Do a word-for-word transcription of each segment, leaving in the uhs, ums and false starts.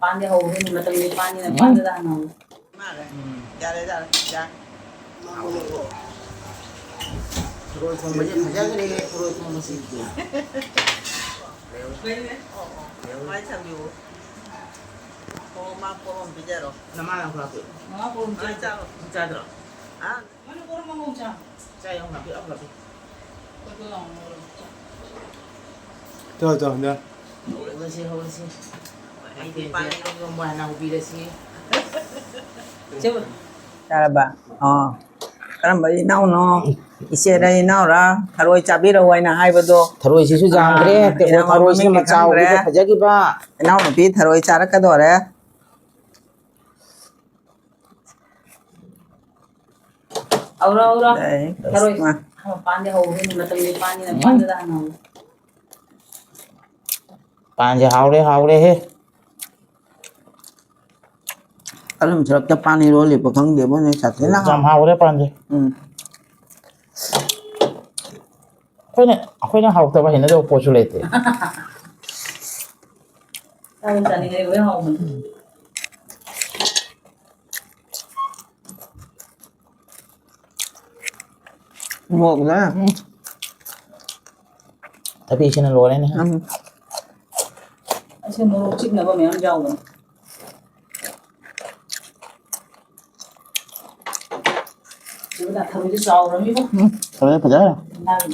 ꯄꯥꯟꯗꯤ ꯍꯧꯕꯅꯤ, ꯃꯇꯝꯗꯤ ꯄꯥꯟꯅꯤꯅ ꯎꯝ꯫ ꯄꯥꯟꯗꯨꯗ ꯍꯥꯟꯅ ꯍꯧꯕ꯫ ꯃꯥꯜꯂꯦ꯫ ꯎꯝ꯫ ꯌꯥꯔꯦ, ꯌꯥꯔꯦ, ꯌꯥꯔꯦ꯫ ꯊꯔꯣꯏ ꯊꯣꯡꯕꯁꯦ ꯐꯖꯈ꯭ꯔꯦ, ꯊꯔꯣꯏ ꯊꯣꯡꯕꯁꯤ꯫ ꯀꯩꯅꯦ? ꯑꯣ, ꯑꯣ꯫ ꯃꯥꯏ ꯊꯝꯕꯤꯌꯨ꯫ ꯑꯣ, ꯃꯥ ꯄꯣꯔꯣꯝ ꯄꯤꯖꯔꯣ꯫ ꯅꯃꯥ ꯂꯪ ꯈꯔ ꯄꯤꯔꯛꯑꯣ꯫ ꯃꯃꯥ ꯄꯣꯔꯣꯝ ꯃꯥ ꯆꯥꯗ꯭ꯔꯣ? ꯆꯥꯔꯣ꯫ ꯆꯥꯗ꯭ꯔꯣ? ꯍꯥ? ꯃꯥꯅ ꯄꯣꯔꯣꯝ ꯑꯃ ꯆꯥ꯫ ꯆꯥ ꯌꯥꯎꯅ ꯄꯤꯔꯛꯑꯣ, ꯄꯤꯔꯛꯑꯣ꯫ ꯆꯥ, ꯆꯥ, ꯆꯥ꯫ ꯍꯧꯔꯁꯤ, ꯍꯧꯔꯁꯤ꯫ ꯑꯩꯗꯤ ꯄꯥꯟ ꯏꯔꯣꯝꯕ ꯍꯥꯟꯅ ꯍꯧꯕꯤꯔꯁꯤ꯫ ꯆꯥꯔꯕ? ꯑꯣ꯫ ꯀꯔꯝꯕ ꯏꯅꯥꯎꯅꯣ? ꯏꯆꯦꯔ ꯏꯅꯥꯎꯔ? ꯊꯔꯣꯏ ꯆꯥꯕꯤꯔꯛꯑꯣ ꯍꯥꯏꯅ ꯍꯥꯏꯕꯗꯣ꯫ ꯊꯔꯣꯏꯁꯤꯁꯨ ꯌꯥꯝꯈ꯭ꯔꯦ꯫ ꯑꯥ, ꯇꯦꯕꯣ ꯏꯅꯥꯎ ꯊꯔꯣꯏꯁꯤꯅ ꯃꯃꯤꯡꯗꯤ ꯃꯆꯥ ꯈꯪꯗ꯭ꯔꯦ꯫ ꯎꯕꯤꯗ ꯐꯖꯈꯤꯕ꯫ ꯏꯅꯥꯎꯅꯨꯄꯤ ꯊꯔꯣꯏ ꯆꯥꯔꯛꯀꯗꯧꯔꯦ꯫ ꯍꯧꯔꯣ, ꯍꯧꯔꯣ꯫ ꯑꯦ, ꯊꯔꯣꯏ꯫ ꯃꯥ꯫ ꯃꯄꯥꯟꯗꯤ ꯍꯧꯕꯅꯤ, ꯃꯇꯝꯗꯤ ꯄꯥꯟꯅꯤꯅ ꯎꯝ꯫ ꯄꯥꯟꯗꯨꯗ ꯍꯥꯟꯅ ꯍꯧꯔꯣ꯫ ꯄꯥꯟꯁꯦ ꯍꯥꯎꯔꯦ, ꯍꯥꯎꯔꯦꯍꯦ꯫ ꯑꯗꯨꯝ ꯁꯔꯞꯇ ꯄꯥꯟ ꯏꯔꯣꯜꯂꯤꯕ ꯈꯪꯗꯦꯕꯣ, ꯅꯣꯏ ꯁꯥꯊꯤꯅ ꯌꯥꯝ ꯍꯥꯎ-, ꯍꯥꯎꯔꯦ ꯄꯥꯟꯁꯦ꯫ ꯎꯝ꯫ ꯑꯩꯈꯣꯏꯅ, ꯑꯩꯈꯣꯏꯅ ꯍꯥꯎꯇꯕ ꯍꯩꯅꯗꯕ ꯄꯣꯠꯁꯨ ꯂꯩꯇꯦ꯫ ꯆꯥꯅꯤꯡ ꯆꯥꯅꯤꯡꯉꯩ ꯂꯣꯏ ꯍꯥꯎꯕꯅꯤ꯫ ꯃꯣꯔꯣꯛꯅꯦ꯫ ꯎꯝ꯫ ꯊꯕꯤꯁꯤꯅ ꯂꯣꯏꯔꯦꯅꯦ꯫ ꯎꯝ꯫ ꯑꯁꯤ ꯃꯣꯔꯣꯛ ꯆꯤꯛꯅꯕ ꯃꯌꯥꯝ ꯌꯥꯎꯕꯅꯦ꯫ ꯁꯤꯕꯨꯗ ꯊꯔꯣꯏꯁꯦ ꯆꯥꯎꯔꯃꯤꯕꯣ꯫ ꯎꯝ, ꯊꯔꯣꯏ ꯐꯖꯔꯦ꯫ ꯅꯪ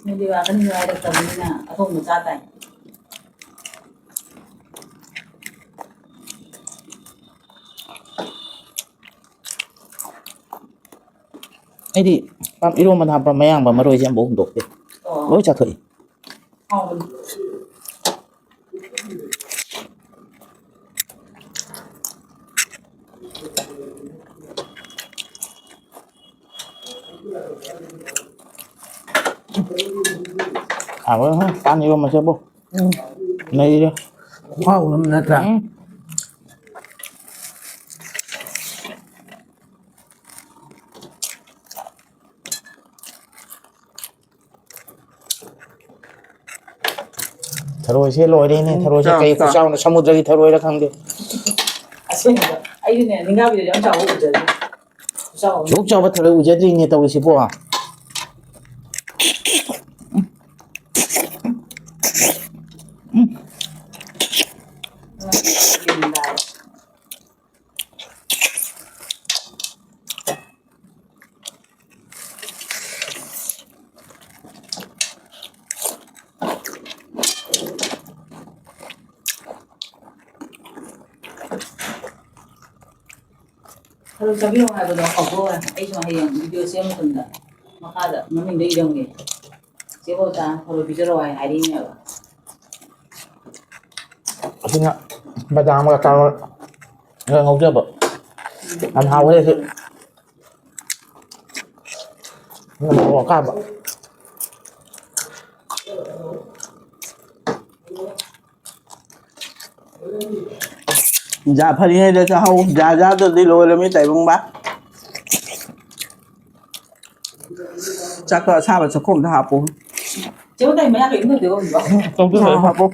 ꯅꯣꯏꯗꯤ ꯋꯥꯈꯜ ꯅꯨꯡꯉꯥꯏꯔꯛꯇꯕꯅꯤꯅ ꯑꯊꯣꯡꯕ ꯆꯥ ꯇꯥꯏ꯫ ꯑꯩꯗꯤ ꯄꯥꯛ ꯏꯔꯣꯝꯕꯗ ꯍꯥꯞꯄ ꯃꯌꯥꯡꯕ ꯃꯔꯣꯏꯁꯦ ꯑꯃꯐꯥꯎ ꯍꯨꯟꯗꯣꯛꯇꯦ꯫ ꯑꯣ꯫ ꯂꯣꯏ ꯆꯥꯊꯣꯛꯏ꯫ ꯍꯥꯎꯕꯅꯤ꯫ ꯍꯥꯎꯋꯦ, ꯍꯥ, ꯄꯥꯟ ꯏꯔꯣꯝꯕꯁꯦꯕꯨ꯫ ꯎꯝ꯫ ꯅꯩꯔꯦ꯫ ꯈꯨꯍꯥꯎ ꯑꯃ ꯅꯠꯇ꯭ꯔꯥ? ꯎꯝ꯫ ꯊꯔꯣꯏꯁꯦ ꯂꯣꯏꯔꯦꯅꯦ꯫ ꯎꯝ, ꯊꯔꯣꯏꯁꯦ ꯆꯥꯎ, ꯀꯩ ꯆꯥꯎ꯫ ꯈꯨꯆꯥꯎꯅꯣ, ꯁꯃꯨꯗ꯭ꯔꯒꯤ ꯊꯔꯣꯏꯔ ꯈꯪꯗꯦ꯫ ꯑꯁꯦꯡꯕ꯫ ꯑꯩꯁꯨꯅꯦ, ꯅꯤꯡꯊꯝꯊꯥꯗ ꯌꯥꯝ ꯆꯥꯎꯕ ꯎꯖꯗꯦ꯫ ꯈꯨꯆꯥꯎ ꯑꯃ꯫ ꯑꯁꯨꯛ ꯆꯥꯎꯕ ꯊꯔꯣꯏ ꯎꯖꯗ꯭ꯔꯤꯅꯦ ꯇꯧꯔꯤꯁꯤꯕꯣ꯫ ꯊꯔꯣꯏ ꯆꯥꯕꯤꯔꯛꯑꯣ ꯍꯥꯏꯕꯗꯣ ꯀꯥꯎꯊꯣꯛꯎꯔꯦ꯫ ꯑꯩꯁꯨ ꯍꯌꯦꯡ video ꯁꯦꯝꯕ ꯃꯇꯝꯗ ꯃꯈꯥꯗ ꯃꯃꯤꯡꯗꯣ ꯏꯔꯝꯒꯦ꯫ ꯆꯦ ꯕꯣꯇꯥ ꯊꯔꯣꯏ ꯄꯤꯖꯔꯛꯑꯣ ꯍꯥꯏ ꯍꯥꯏꯔꯤꯅꯦꯕ꯫ ꯑꯁꯤꯅ ꯕꯗꯥꯝꯒ ꯀꯥꯔꯣꯠ ꯒ ꯉꯧꯖꯕ꯫ ꯌꯥꯝ ꯍꯥꯎꯋꯦ ꯑꯁꯤ꯫ ꯃꯣꯔꯣꯛ ꯑꯀꯥꯕ꯫ ꯖꯥ ꯐꯔꯤꯉꯩꯗ ꯆꯥꯍꯧ꯫ ꯖꯥ ꯖꯥꯗꯨꯗꯤ ꯂꯣꯏꯔꯃꯤ ꯇꯥꯏꯕꯪꯕ꯫ ꯆꯥꯛꯇꯣ ꯑꯁꯥꯕ ꯆꯥꯛꯈꯣꯝꯗ ꯍꯥꯞꯄꯣ꯫ ꯆꯦ ꯕꯣꯇꯥ ꯃꯌꯥ ꯀꯩꯅꯣ ꯇꯧꯗꯦꯀꯣ ꯍꯧꯖꯤꯛ꯫ ꯇꯧꯗꯦ, ꯍꯥꯞꯄꯣ꯫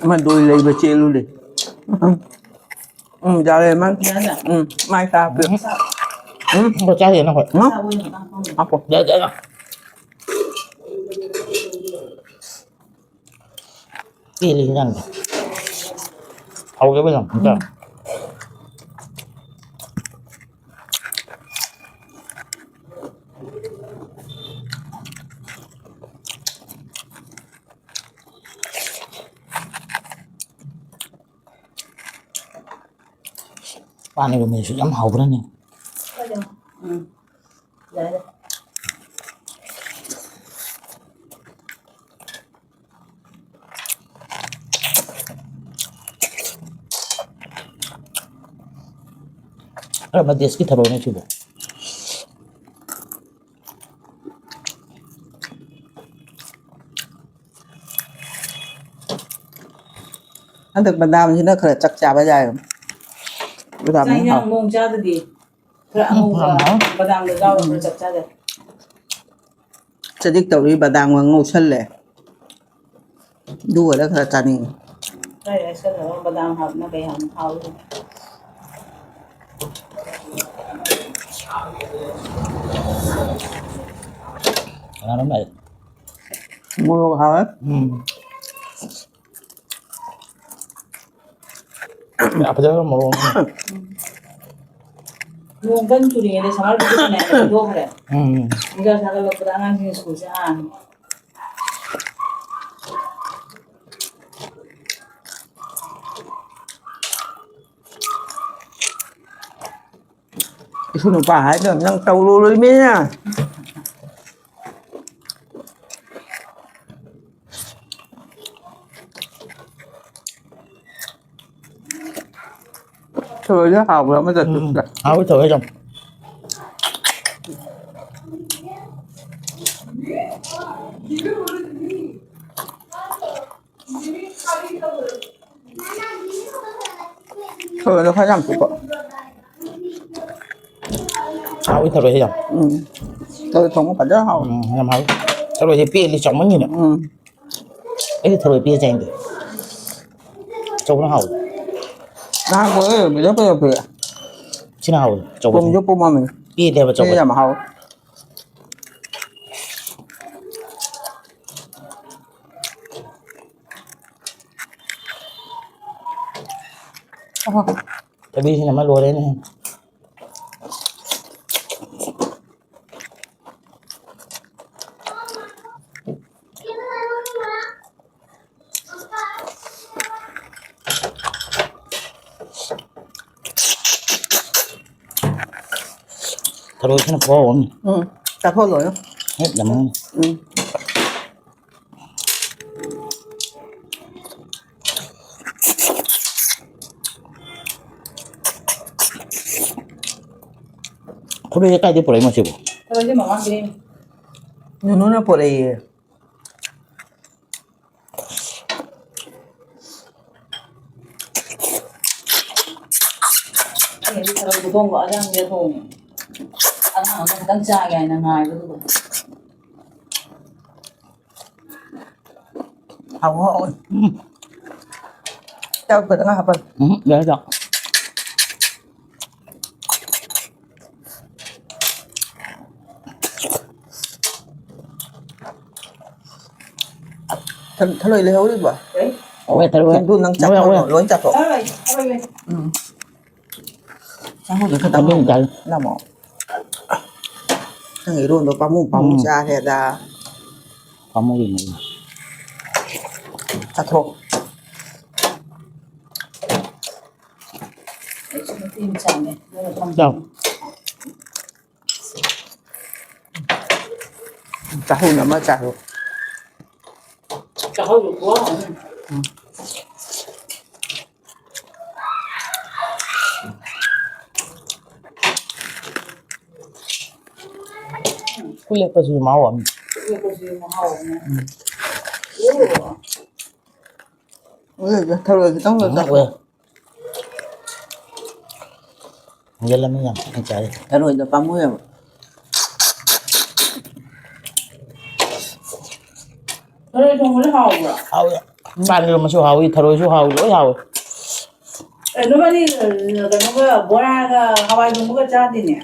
ꯑꯃ ꯗꯣꯏ ꯂꯩꯕ ꯆꯦꯜꯂꯨꯅꯦ꯫ ꯎꯝ, ꯌꯥꯔꯦ, ꯃꯥ꯫ ꯌꯥꯔꯦ? ꯎꯝ, ꯃꯥꯏ ꯇꯥꯕꯤꯌꯨ꯫ ꯎꯝ꯫ ꯎꯝ꯫ ꯍꯥꯞꯄꯣ꯫ ꯌꯥꯔꯦ, ꯌꯥꯔꯦ꯫ ꯄꯦꯜꯂꯦ ꯏꯟꯖꯥꯡꯁꯦ꯫ ꯍꯥꯎꯋꯦꯕ ꯌꯥꯝ, ꯏꯟꯖꯥꯡ꯫ ꯄꯥꯟ ꯏꯔꯣꯟꯕꯁꯤꯁꯨ ꯌꯥꯝ ꯍꯥꯎꯕ꯭ꯔꯅꯦ? ꯎꯝ꯫ ꯌꯥꯔꯦ꯫ ꯈꯔ ꯃꯗꯦꯁꯀꯤ ꯊꯔꯣꯏꯅꯦ ꯁꯤꯕꯨ꯫ ꯍꯟꯗꯛ ꯕꯗꯥꯝꯁꯤꯅ ꯈꯔ ꯆꯥꯛ ꯆꯥꯕ ꯌꯥꯏ꯫ ꯆꯥꯛ ꯕꯗꯥꯝꯅ ꯏꯟꯖꯥꯡ ꯍꯥꯎ꯫ ꯃꯑꯣꯡ ꯆꯥꯗꯗꯤ ꯈꯔ ꯎꯝ, ꯑꯉꯧꯕ ꯍꯥꯎ, ꯍꯥꯎ꯫ ꯕꯗꯥꯝꯒ ꯌꯥꯎꯔꯒ ꯎꯝ꯫ ꯆꯞ ꯆꯥꯗꯦ꯫ ꯆꯗꯤꯛ ꯇꯧꯔꯤ ꯕꯗꯥꯝꯒ ꯉꯧꯁꯜꯂꯦ꯫ ꯑꯗꯨ ꯑꯣꯏꯔ ꯈꯔ ꯆꯥꯅꯤꯡꯉꯤ꯫ ꯐ꯭ꯔꯥꯏ ꯔꯥꯏꯁꯀ ꯇꯧꯔꯒ ꯕꯗꯥꯝ ꯍꯥꯞꯅ ꯀꯩ ꯌꯥꯝ ꯍꯥꯎꯏ꯫ ꯀꯅꯥꯅꯣꯝ ꯂꯥꯛꯑꯦ꯫ ꯃꯣꯔꯣꯛ ꯍꯥꯎꯋꯦ꯫ ꯎꯝ꯫ ꯌꯥꯝ ꯐꯖꯈ꯭ꯔ ꯃꯑꯣꯡ꯫ ꯅꯣꯡ ꯀꯟꯅ ꯆꯨꯔꯤꯉꯩꯗ summer vacation ꯍꯥꯏꯅ ꯊꯥꯗꯣꯛꯈ꯭ꯔꯦ꯫ ꯎꯝ꯫ ꯅꯨꯡꯁꯥ ꯁꯥꯒꯠꯂꯛꯄꯗ ꯑꯉꯥꯡꯁꯤꯡ ꯁ꯭ꯀꯨꯜꯁꯦ ꯍꯥꯡꯉꯤ꯫ ꯏꯁꯨ ꯅꯨꯄꯥ ꯍꯥꯏꯗꯣ ꯅꯪ ꯇꯧꯔꯨꯔꯣꯏꯃꯤꯅ꯫ ꯊꯔꯣꯏꯁꯦ ꯍꯥꯎꯕ꯭ꯔꯥ ꯑꯃ ꯆꯠꯄ? ꯎꯝ, ꯍꯥꯎꯋꯤ ꯊꯔꯣꯏ ꯌꯥꯝ꯫ ꯊꯔꯣꯏꯗꯣ ꯈꯔ ꯌꯥꯝ ꯆꯨꯞꯄꯣ꯫ ꯍꯥꯎꯋꯤ ꯊꯔꯣꯏꯁꯦ ꯌꯥꯝ꯫ ꯎꯝ꯫ ꯊꯔꯣꯏ ꯊꯣꯡꯕ ꯐꯖꯅ ꯍꯥꯎꯋꯤ꯫ ꯎꯝ, ꯌꯥꯝ ꯍꯥꯎꯋꯤ꯫ ꯊꯔꯣꯏꯁꯦ ꯄꯦꯠꯂꯤ ꯆꯥꯎꯃꯟꯒꯤꯅ꯫ ꯎꯝ꯫ ꯑꯩꯗꯤ ꯊꯔꯣꯏ ꯄꯦꯠ ꯆꯥꯅꯤꯡꯗꯦ꯫ ꯑꯆꯧꯕꯅ ꯍꯥꯎꯋꯤ꯫ ꯅꯍꯥꯟ ꯄꯨꯔꯛꯑꯦ, ꯃꯤꯗꯜ ꯄꯨꯔꯛꯑꯦ꯫ ꯁꯤꯅ ꯍꯥꯎꯋꯤ, ꯑꯆꯧꯕꯁꯤꯅ꯫ ꯄꯨꯝꯁꯨ ꯄꯨꯝꯃꯝꯃꯦ꯫ ꯄꯦꯠꯂꯦꯕ ꯁꯤꯅ ꯑꯆꯧꯕꯁꯤꯅ꯫ ꯌꯥꯝ ꯍꯥꯎꯋꯤ꯫ ꯑꯍ꯫ ꯊꯕꯤꯁꯤꯅ ꯑꯃ ꯂꯣꯏꯔꯦꯅꯦ꯫ ꯊꯔꯣꯏꯁꯤꯅ ꯈꯨꯍꯥꯎ ꯑꯃꯅꯤ꯫ ꯎꯝ, ꯆꯥꯊꯣꯛꯑ ꯂꯣꯏꯔꯦ꯫ ꯍꯦꯛ ꯂꯃꯟ꯫ ꯎꯝ꯫ ꯊꯔꯣꯏꯁꯦ ꯀꯥꯏꯗꯩ ꯄꯨꯔꯛꯏꯅꯣ ꯁꯤꯕꯣ? ꯊꯔꯣꯏꯁꯦ ꯃꯃꯥꯡꯗꯩ ꯅꯨꯅꯨꯅ ꯄꯨꯔꯛꯏꯌꯦ꯫ ꯊꯔꯣꯏ ꯊꯣꯡꯕ ꯑꯉꯥꯡꯁꯦ ꯊꯣꯡꯉꯦ꯫ ꯑꯉꯥꯡ ꯑꯃ ꯈꯛꯇꯪ ꯆꯥꯒꯦ ꯍꯥꯏꯅ ꯉꯥꯏꯕꯗꯨꯗ꯫ ꯍꯥꯎ, ꯍꯥꯎ꯫ ꯎꯝ꯫ ꯆꯥꯛ ꯐꯖꯅ ꯍꯥꯞꯄ꯫ ꯎꯝ, ꯌꯥꯏ, ꯆꯥꯛ꯫ ꯊ-, ꯊꯔꯣꯏ ꯂꯩꯍꯧꯔꯤꯕꯣ? ꯍꯣꯏ, ꯊꯔꯣꯏ꯫ ꯁꯦꯝꯕꯨ ꯅꯪ ꯆꯥꯛ ꯍꯣꯏ, ꯍꯣꯏ꯫ ꯂꯣꯏ ꯆꯥꯊꯣꯛ꯫ ꯊꯔꯣꯏ, ꯊꯔꯣꯏ ꯂꯩ꯫ ꯎꯝ꯫ ꯆꯥꯛꯍꯥꯎꯗꯣ ꯈꯤꯇꯪ ꯑꯗꯨꯝ ꯍꯥꯎꯕ ꯆꯥꯏ꯫ ꯅꯝꯃꯣ꯫ ꯅꯪ ꯏꯔꯣꯟꯗꯣ ꯄꯥꯝꯃꯨ ꯄꯥꯝꯃꯨ ꯎꯝ꯫ ꯆꯥꯔꯦꯗ꯫ ꯄꯥꯝꯃꯨꯏꯅꯦ꯫ ꯆꯥꯊꯣꯛ꯫ ꯑꯩꯁꯨ ꯃꯇꯦꯡ ꯆꯥꯡꯉꯦ꯫ ꯆꯥꯎ꯫ ꯆꯥꯍꯧ ꯅꯝꯃ ꯆꯥꯔꯣ꯫ ꯆꯥꯍꯧ ꯅꯝꯃ꯫ ꯎꯝ꯫ ꯈꯨꯠꯂꯦꯛꯄꯁꯤꯁꯨ ꯃꯍꯥꯎ ꯑꯃ꯫ ꯈꯨꯠꯂꯦꯛꯄꯁꯤꯁꯨ ꯃꯍꯥꯎ ꯑꯃ꯫ ꯎꯝ꯫ ꯑꯣ꯫ ꯑꯣꯏ, ꯊꯔꯣꯏ ꯈꯤꯇꯪ ꯎꯝ, ꯂꯧꯊꯣꯛ꯫ ꯑꯣꯏ꯫ ꯌꯦꯜꯂꯝꯃꯤ ꯌꯥꯝ ꯊꯤꯅ ꯆꯥꯔꯤ꯫ ꯊꯔꯣꯏꯗꯣ ꯄꯥꯝꯃꯨꯏꯌꯦꯕ꯫ ꯊꯔꯣꯏ ꯊꯣꯡꯕꯗꯤ ꯍꯥꯎꯕ꯭ꯔꯣ? ꯍꯥꯎꯋꯤ꯫ ꯄꯥꯟ ꯏꯔꯣꯟꯕꯁꯨ ꯍꯥꯎꯋꯤ, ꯊꯔꯣꯏꯁꯨ ꯍꯥꯎꯋꯤ, ꯂꯣꯏ ꯍꯥꯎꯋꯤ꯫ ꯑꯦ, ꯅꯕꯥꯅꯤ, ꯀꯩꯅꯣꯒ, ꯕꯣꯔꯥꯒ ꯍꯋꯥꯏ ꯊꯣꯡꯕꯒ ꯆꯥꯗꯦꯅꯦ?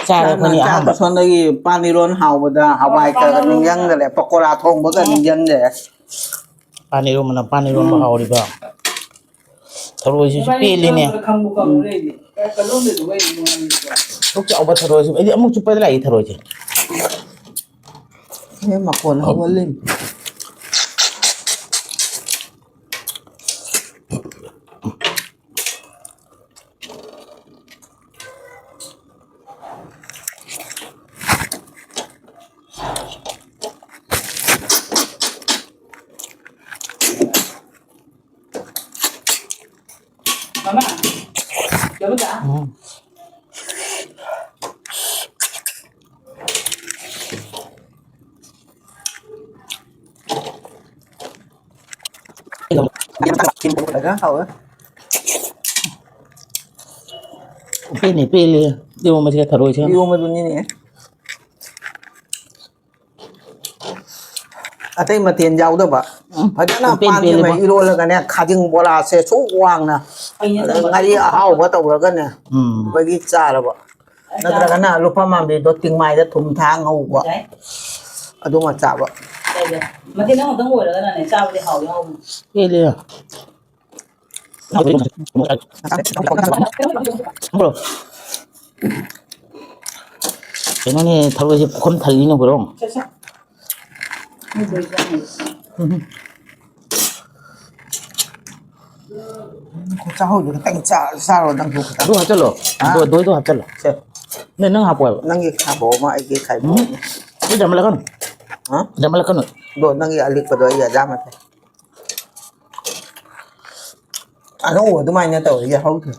ꯆꯥꯔꯦ ꯑꯩꯈꯣꯏꯅꯤ ꯆꯥꯛꯅ ꯑꯍꯥꯟꯕ꯫ ꯆꯥꯛꯇ ꯁꯣꯝꯗꯒꯤ ꯄꯥꯟ ꯏꯔꯣꯟ ꯍꯥꯎꯕꯗ ꯍꯋꯥꯏ ꯈꯔ ꯅꯤꯡꯁꯤꯡꯗ꯭ꯔꯦ, ꯄꯀꯣꯔꯥ ꯊꯣꯡꯕꯒ ꯎꯝ꯫ ꯅꯤꯡꯁꯤꯡꯗ꯭ꯔꯦ꯫ ꯄꯥꯟ ꯏꯔꯣꯟꯕꯅ ꯄꯥꯟ ꯏꯔꯣꯟꯕ ꯎꯝ꯫ ꯍꯥꯎꯔꯤꯕ꯫ ꯊꯔꯣꯏꯁꯤꯁꯨ ꯄꯦꯜꯂꯤꯅꯦ꯫ ꯈꯪꯕꯨ ꯈꯪꯉꯨꯔꯦ ꯑꯩꯗꯤ꯫ ꯀ-, ꯀꯗꯣꯝꯗꯩꯅꯣ ꯑꯩꯗꯤ ꯅꯨꯡꯉꯥꯏꯔꯤꯁꯦ꯫ ꯑꯁꯨꯛ ꯆꯥꯎꯕ ꯊꯔꯣꯏꯁꯤ, ꯑꯩꯗꯤ ꯑꯃꯨꯛ ꯆꯨꯞꯄꯗ ꯂꯥꯛꯏ ꯊꯔꯣꯏꯁꯦ꯫ ꯍꯦ, ꯃꯈꯣꯟ ꯍꯧꯍꯜꯂꯤꯅꯤ꯫ ꯃꯃꯥ, ꯆꯦꯕꯨꯇꯥ꯫ ꯎꯝ꯫ ꯐꯖꯅ ꯍꯥꯎꯋꯦ꯫ ꯄꯦꯟꯅꯤ, ꯄꯦꯜꯂꯤ꯫ ꯏꯔꯣꯝꯕꯁꯤꯒ ꯊꯔꯣꯏꯁꯤꯒ꯫ ꯏꯔꯣꯝꯕꯗꯨꯅꯤꯅꯦ꯫ ꯑꯇꯩ ꯃꯊꯦꯜ ꯌꯥꯎꯗꯕ꯫ ꯎꯝ꯫ ꯐꯖꯅ ꯄꯦꯟ ꯄꯥꯟ ꯁꯦꯝꯃ ꯄꯦꯜꯂꯤꯕꯣ꯫ ꯏꯔꯣꯜꯂꯒꯅꯦ, ꯈꯥꯖꯤꯡ ꯕꯣꯔꯥꯁꯦ ꯁꯨꯛ ꯋꯥꯡꯅ, ꯑꯩꯅ ꯑꯗ ꯇꯧꯕ ꯉꯥꯔꯤ ꯑꯍꯥꯎꯕ ꯇꯧꯔꯒꯅꯦ, ꯎꯝ꯫ ꯑꯩꯈꯣꯏꯒꯤ ꯆꯥꯔꯕ꯫ ꯑꯩ ꯅꯠꯇ꯭ꯔꯒꯅ ꯆꯥꯕ꯫ ꯂꯨꯄꯥ ꯃꯥꯟꯕꯤꯗꯣ ꯇꯤꯡꯃꯥꯏꯗ ꯊꯨꯝ ꯊꯥꯛ ꯉꯧꯕ꯫ ꯌꯥꯏ꯫ ꯑꯗꯨꯃ ꯆꯥꯕ꯫ ꯀꯩꯗ? ꯃꯊꯦꯜ ꯑꯃꯈꯛꯇꯪ ꯑꯣꯏꯔꯒꯅꯅꯦ, ꯆꯥꯕꯗꯤ ꯍꯥꯎꯗꯤ ꯍꯥꯎꯕꯅꯤ꯫ ꯄꯦꯜꯂꯦ꯫ ꯀꯩꯅꯣꯅꯦ, ꯊꯔꯣꯏꯁꯦ ꯄꯨꯈꯝ ꯊꯜꯂꯤꯅꯦ, ꯍꯣꯏꯔꯣꯡ꯫ ꯁꯦ, ꯁꯦ꯫ ꯆꯥꯍꯧꯗꯣ ꯈꯤꯇꯪ ꯆꯥ-, ꯆꯥꯔꯣ ꯅꯪꯁꯨ ꯈꯤꯇꯪ꯫ ꯑꯗꯨ ꯍꯥꯞꯆꯜꯂꯣ꯫ ꯍꯥ? ꯑꯗꯨ, ꯑꯗꯨ, ꯑꯗꯨ ꯍꯥꯞꯆꯜꯂꯣ꯫ ꯁꯦ꯫ ꯅꯪ, ꯅꯪ ꯍꯥꯞꯄꯣ ꯍꯥꯏꯕ꯫ ꯅꯪꯒꯤ ꯈꯥꯏꯗꯣꯛꯑꯣ ꯑꯃ, ꯑꯩꯒꯤ ꯈꯥꯏꯗꯣꯛꯑꯣ ꯎꯝ꯫ ꯑꯃ꯫ ꯑꯗꯨ ꯌꯥꯝꯃꯜꯂꯛꯀꯅꯨ꯫ ꯍꯥ? ꯌꯥꯝꯃꯜꯂꯛꯀꯅꯨ꯫ ꯑꯗꯣ ꯅꯪꯒꯤ ꯑꯂꯤꯛꯄꯗꯣ ꯑꯩ ꯑꯗꯥ ꯃꯊꯛ꯫ ꯑꯅꯧꯕ ꯑꯗꯨꯃꯥꯏꯅ ꯇꯧꯔ ꯌꯥꯍꯧꯗ꯭ꯔꯦ꯫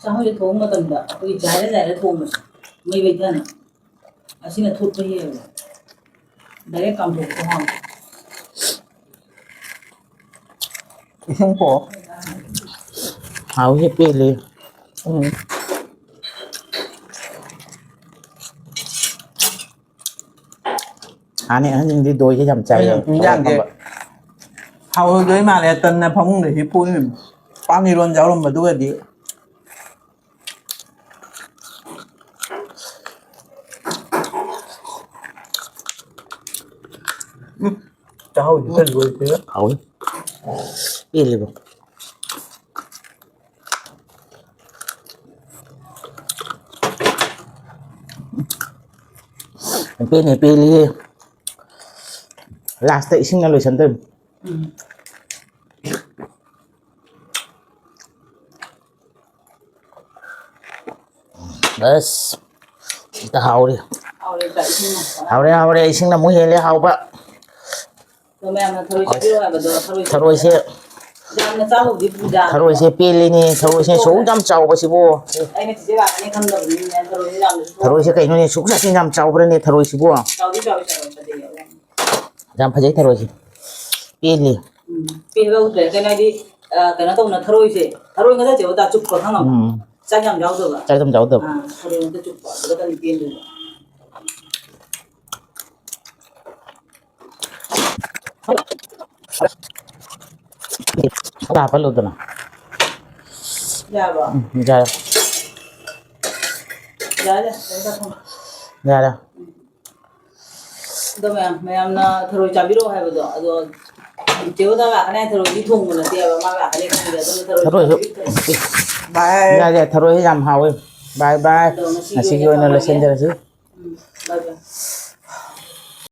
ꯆꯥꯛꯍꯥꯎꯁꯦ ꯊꯣꯡꯕ ꯃꯇꯝꯗ ꯑꯩꯈꯣꯏꯒꯤ ꯖꯥꯏꯔ ꯖꯥꯏꯔ ꯊꯣꯡꯕꯁꯦ ꯃꯩ ꯂꯩꯊꯅ꯫ ꯑꯁꯤꯅ ꯊꯣꯠꯄ ꯍꯦꯜꯂꯦ꯫ ꯗꯥꯏꯔꯦꯛ ꯀꯥꯝꯊꯣꯛꯄꯁꯨ ꯍꯥꯎꯋꯦ꯫ ꯏꯁꯤꯡ ꯄꯣ꯫ ꯍꯥꯎꯋꯤ, ꯄꯦꯜꯂꯤ꯫ ꯎꯝ꯫ ꯍꯥꯟꯅꯩ ꯑꯍꯟꯁꯤꯡꯗꯤ ꯗꯣꯏꯁꯦ ꯌꯥꯝ ꯆꯥꯏꯌꯦ꯫ ꯑꯩꯅ ꯏꯟꯖꯥꯡꯁꯦ ꯊꯔꯣꯏ ꯊꯣꯡꯕ꯫ ꯍꯥꯎꯔꯣꯏꯗꯣꯏ ꯃꯥꯜꯂꯦ, ꯇꯟꯅ ꯐꯃꯨꯡꯗ ꯍꯤꯞꯄꯨ꯫ ꯄꯥꯟ ꯏꯔꯣꯟ ꯌꯥꯎꯔꯝꯕꯗꯨꯒꯗꯤ꯫ ꯎꯝ, ꯆꯥꯍꯧꯁꯤ ꯈꯔ ꯂꯣꯏꯁꯤꯒ꯫ ꯍꯥꯎꯋꯤ꯫ ꯄꯦꯜꯂꯤꯕꯣ꯫ ꯄꯦꯟꯅꯤ, ꯄꯦꯜꯂꯤꯍꯦ꯫ ꯂꯥꯁꯇ ꯏꯁꯤꯡꯅ ꯂꯣꯏꯁꯟꯗꯣꯏꯅꯤ꯫ ꯎꯝ꯫ ꯑꯁ, ꯍꯦꯛꯇ ꯍꯥꯎꯔꯤ꯫ ꯍꯥꯎꯔꯦ, ꯏꯁꯤꯡꯅ꯫ ꯍꯥꯎꯔꯦ, ꯍꯥꯎꯔꯦ, ꯏꯁꯤꯡꯅ ꯑꯃꯨꯛ ꯍꯦꯜꯂꯦ ꯍꯥꯎꯕ꯫ ꯑꯗꯣ ꯃꯌꯥꯝꯅ ꯊꯔꯣꯏ ꯆꯥꯕꯤꯌꯨ ꯍꯥꯏꯕꯗꯣ, ꯊꯔꯣꯏꯁꯦ ꯊꯔꯣꯏꯁꯦ, ꯌꯥꯝꯅ ꯆꯥꯕꯕꯨꯗꯤ ꯄꯨꯖꯥ꯫ ꯊꯔꯣꯏꯁꯦ ꯄꯦꯜꯂꯤꯅꯦ, ꯊꯔꯣꯏꯁꯦ ꯁꯨꯛ ꯌꯥꯝ ꯆꯥꯎꯕꯁꯤꯕꯨ꯫ ꯑꯩꯅ ꯆꯤꯆꯦ ꯂꯥꯛꯀꯅꯤ ꯈꯪꯗꯕꯅꯤꯅ ꯊꯔꯣꯏꯁꯦ ꯌꯥꯝꯅꯁꯨ ꯊꯔꯣꯏꯁꯦ ꯀꯩꯅꯣꯅꯦ, ꯁꯨꯛ ꯌꯥꯝ ꯆꯥꯎꯕ꯭ꯔꯅꯦ ꯊꯔꯣꯏꯁꯤꯕꯨ? ꯆꯥꯎꯗꯤ ꯆꯥꯎꯋꯤ, ꯆꯥꯎꯋꯤ, ꯐꯖꯩ ꯌꯥꯝ꯫ ꯌꯥꯝ ꯐꯖꯩ ꯊꯔꯣꯏꯁꯦ꯫ ꯄꯦꯜꯂꯤ꯫ ꯎꯝ, ꯄꯦꯟꯕ ꯎꯗ꯭ꯔꯦ꯫ ꯀꯩꯅꯣ ꯍꯥꯏꯗꯤ, ꯑ, ꯀꯩꯅꯣ ꯇꯧꯅ ꯊꯔꯣꯏꯁꯦ, ꯊꯔꯣꯏ ꯉꯥꯛꯇ ꯆꯦꯕ ꯆꯨꯞꯄ ꯈꯪꯉꯕ? ꯎꯝ꯫ ꯆꯥꯛ ꯌꯥꯝ ꯌꯥꯎꯗꯕ꯫ ꯆꯥꯛ ꯌꯥꯝ ꯌꯥꯎꯗꯕ꯫ ꯑꯥ, ꯊꯔꯣꯏ ꯉꯥꯛꯇ ꯆꯨꯞꯄ, ꯑꯗꯨꯒ ꯀꯔꯤ ꯄꯦꯟꯗꯣꯏꯅꯣ? ꯍꯥꯞꯍꯜꯂꯨꯗꯅ꯫ ꯌꯥꯔꯕꯣ? ꯎꯝ, ꯌꯥꯔꯦ꯫ ꯌꯥꯔꯦ, ꯀꯩꯅꯣ ꯇꯧꯊꯣꯛ꯫ ꯌꯥꯔꯦ꯫ ꯑꯗꯣ ꯃꯌꯥꯝ, ꯃꯌꯥꯝꯅ ꯊꯔꯣꯏ ꯆꯥꯕꯤꯔꯛꯑꯣ ꯍꯥꯏꯕꯗꯣ, ꯑꯗꯣ ꯆꯦ ꯍꯣꯗꯥ ꯂꯥꯛꯀꯅꯤ ꯍꯥꯏ, ꯊꯔꯣꯏꯗꯤ ꯊꯣꯡꯕ ꯅꯠꯇꯦꯕ, ꯃꯥ ꯂꯥꯛꯀꯅꯤ ꯈꯪꯗꯦ, ꯑꯗꯨꯅ ꯊꯔꯣꯏ ꯊꯔꯣꯏꯁꯨ꯫ ꯆꯥꯕꯤꯔꯛꯇ꯭ꯔꯦ꯫ ꯕꯥꯏ꯫ ꯌꯥꯔꯦ, ꯊꯔꯣꯏꯁꯦ ꯌꯥꯝ ꯍꯥꯎꯋꯦ꯫ ꯕꯥꯏ ꯕꯥꯏ꯫ ꯑꯗꯣ ꯉꯁꯤꯒꯤ ꯉꯁꯤꯒꯤ ꯑꯣꯏꯅ ꯑꯣꯏꯅ ꯊꯝꯃꯒꯦ꯫ ꯂꯣꯏꯁꯤꯟꯖꯔꯁꯤ꯫ ꯎꯝ, ꯕꯥꯏ ꯕꯥꯏ꯫